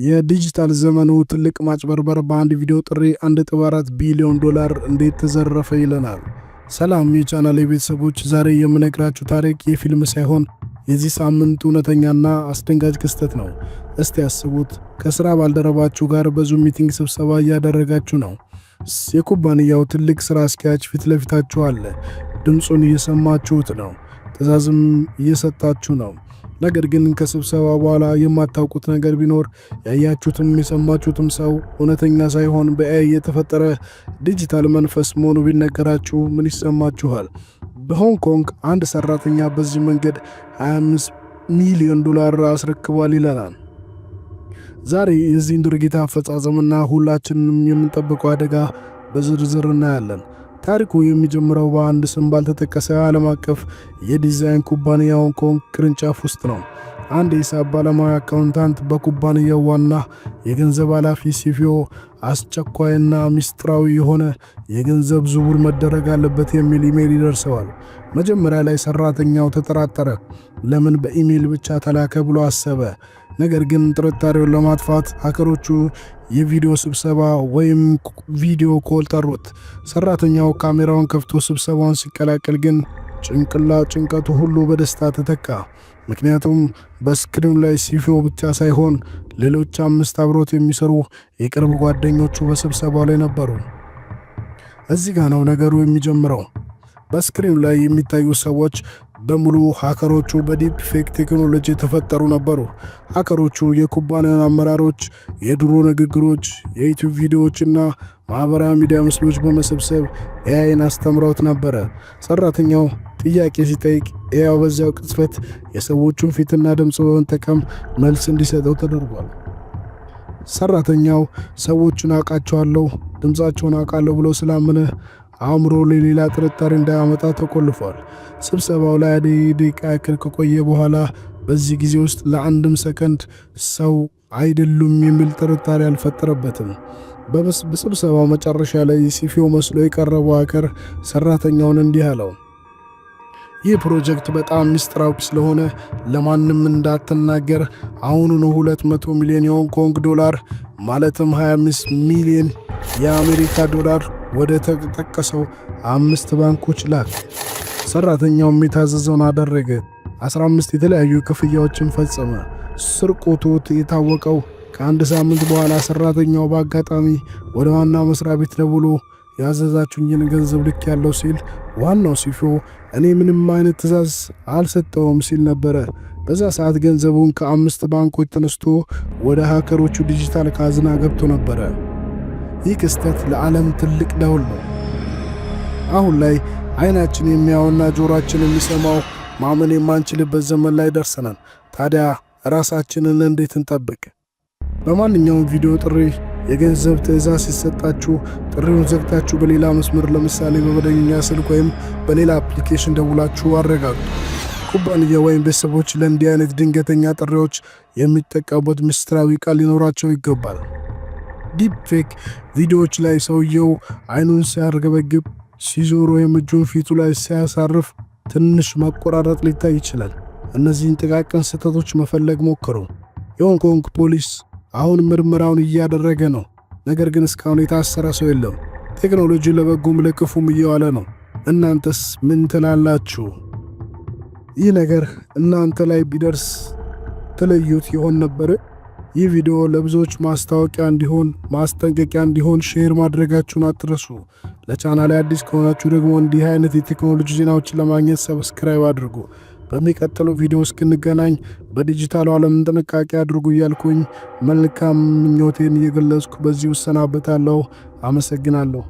የዲጂታል ዘመኑ ትልቅ ማጭበርበር፣ በአንድ ቪዲዮ ጥሪ 1.4 ቢሊዮን ዶላር እንዴት ተዘረፈ ይለናል። ሰላም የቻናል ቤተሰቦች፣ ዛሬ የምነግራችሁ ታሪክ የፊልም ሳይሆን የዚህ ሳምንት እውነተኛና አስደንጋጭ ክስተት ነው። እስቲ ያስቡት፣ ከስራ ባልደረባችሁ ጋር በ Zoom meeting ስብሰባ እያደረጋችሁ ነው። የኩባንያው ትልቅ ስራ አስኪያጅ ፊት ለፊታችሁ አለ። ድምፁን እየሰማችሁት ነው። ትዕዛዝም እየሰጣችሁ ነው። ነገር ግን ከስብሰባ በኋላ የማታውቁት ነገር ቢኖር ያያችሁትም የሰማችሁትም ሰው እውነተኛ ሳይሆን በ AI የተፈጠረ ዲጂታል መንፈስ መሆኑ ቢነገራችሁ ምን ይሰማችኋል? በሆንግ ኮንግ አንድ ሰራተኛ በዚህ መንገድ 25 ሚሊዮን ዶላር አስረክቧል ይለናል። ዛሬ የዚህን ድርጊት አፈጻጸምና ሁላችንም የምንጠብቀው አደጋ በዝርዝር እናያለን። ታሪኩ የሚጀምረው በአንድ ስም ባልተጠቀሰ ዓለም አቀፍ የዲዛይን ኩባንያ ሆንግ ኮንግ ቅርንጫፍ ውስጥ ነው። አንድ የሂሳብ ባለሙያ accountant በኩባንያው ዋና የገንዘብ ኃላፊ CFO አስቸኳይና ሚስጥራዊ የሆነ የገንዘብ ዝውውር መደረግ አለበት የሚል ኢሜይል ይደርሰዋል። መጀመሪያ ላይ ሰራተኛው ተጠራጠረ። ለምን በኢሜይል ብቻ ተላከ ብሎ አሰበ። ነገር ግን ጥርጣሬውን ለማጥፋት hacker ኦቹ የቪዲዮ ስብሰባ ወይም video call ጠሩት። ሰራተኛው ካሜራውን ከፍቶ ስብሰባውን ሲቀላቀል ግን ጭንቀቱ ሁሉ በደስታ ተተካ። ምክንያቱም በ screen ኑ ላይ CFO ብቻ ሳይሆን ሌሎች አምስት አብሮት የሚሰሩ የቅርብ ጓደኞቹ በስብሰባው ላይ ነበሩ። እዚህ ጋ ነው ነገሩ የሚጀምረው። በ screen ኑ ላይ የሚታዩ ሰዎች በሙሉ hacker ኦቹ በ deep fake ቴክኖሎጂ የተፈጠሩ ነበሩ። Hacker ኦቹ የኩባንያውን አመራሮች የድሮ ንግግሮች፣ የ YouTube ቪዲዮዎችና ማኅበራዊ ሚዲያ ምስሎች በመሰብሰብ AI ን አስተምረውት ነበረ። ሰራተኛው ጥያቄ ሲጠይቅ AI ው በዚያው ቅጽበት የሰዎቹን ፊትና ድምፅ በመጠቀም መልስ እንዲሰጠው ተደርጓል። ሰራተኛው ሰዎቹን አውቃቸዋለሁ፣ ድምፃቸውን አውቃለሁ ብሎ ስላመነ አእምሮ ለሌላ ጥርጣሬ እንዳያመጣ ተቆልፏል። ስብሰባው ላይ 1 ደቂቃ ያክል ከቆየ በኋላ በዚህ ጊዜ ውስጥ ለአንድም ሰከንድ ሰው አይደሉም የሚል ጥርጣሬ አልፈጠረበትም። በስብሰባው መጨረሻ ላይ CFO መስሎ የቀረበው hacker ሰራተኛውን እንዲህ አለው። ይህ ፕሮጀክት በጣም ምስጢራዊ ስለሆነ ለማንም እንዳትናገር፣ አሁኑኑ 200 ሚሊዮን የሆንግ ኮንግ ዶላር ማለትም 25 ሚሊዮን የአሜሪካ ዶላር ወደ ተጠቀሰው አምስት ባንኮች ላክ። ሰራተኛውም የታዘዘውን አደረገ። 15 የተለያዩ ክፍያዎችን ፈጸመ። ስርቆቱ የታወቀው ከአንድ ሳምንት በኋላ ሰራተኛው በአጋጣሚ ወደ ዋናው መስሪያ ቤት ደውሎ ያዘዛችሁኝን ገንዘብ ልኬያለሁ ሲል፣ ዋናው CFO እኔ ምንም አይነት ትዕዛዝ አልሰጠሁም ሲል ነበረ። በዛ ሰዓት ገንዘቡን ከአምስት ባንኮች ተነስቶ ወደ hacker ኦቹ ዲጂታል ካዝና ገብቶ ነበረ። ይህ ክስተት ለዓለም ትልቅ ደውል ነው። አሁን ላይ አይናችን የሚያየውና ጆሮአችን የሚሰማው ማመን የማንችልበት ዘመን ላይ ደርሰናል። ታዲያ ራሳችንን እንዴት እንጠብቅ? በማንኛውም ቪዲዮ ጥሪ የገንዘብ ትዕዛዝ ሲሰጣችሁ ጥሪውን ዘግታችሁ በሌላ መስመር፣ ለምሳሌ በመደበኛ ስልክ ወይም በሌላ application ደውላችሁ አረጋግጡ። ኩባንያ ወይም ቤተሰቦች ለእንዲህ አይነት ድንገተኛ ጥሪዎች የሚጠቀሙት ምስጢራዊ ቃል ሊኖራቸው ይገባል። Deep fake ቪዲዮዎች ላይ ሰውየው አይኑን ሲያርገበግብ፣ ሲዞር ወይም እጁን ፊቱ ላይ ሲያሳርፍ ትንሽ መቆራረጥ ሊታይ ይችላል። እነዚህን ጥቃቅን ስህተቶች መፈለግ ሞክሩ። የሆንግ ኮንግ ፖሊስ አሁን ምርመራውን እያደረገ ነው። ነገር ግን እስካሁን የታሰረ ሰው የለም። ቴክኖሎጂ ለበጎም ለክፉም እየዋለ ነው። እናንተስ ምን ትላላችሁ? ይህ ነገር እናንተ ላይ ቢደርስ ትለዩት ይሆን ነበር? ይህ ቪዲዮ ለብዙዎች ማስታወቂያ እንዲሆን፣ ማስጠንቀቂያ እንዲሆን share ማድረጋችሁን አትርሱ። ለቻናሌ አዲስ ከሆናችሁ ደግሞ እንዲህ አይነት የቴክኖሎጂ ዜናዎችን ለማግኘት subscribe አድርጉ። በሚቀጥለው ቪዲዮ እስክንገናኝ በዲጂታሉ ዓለም ጥንቃቄ አድርጉ እያልኩኝ መልካም ምኞቴን እየገለጽኩ በዚሁ እሰናበታለሁ። አመሰግናለሁ።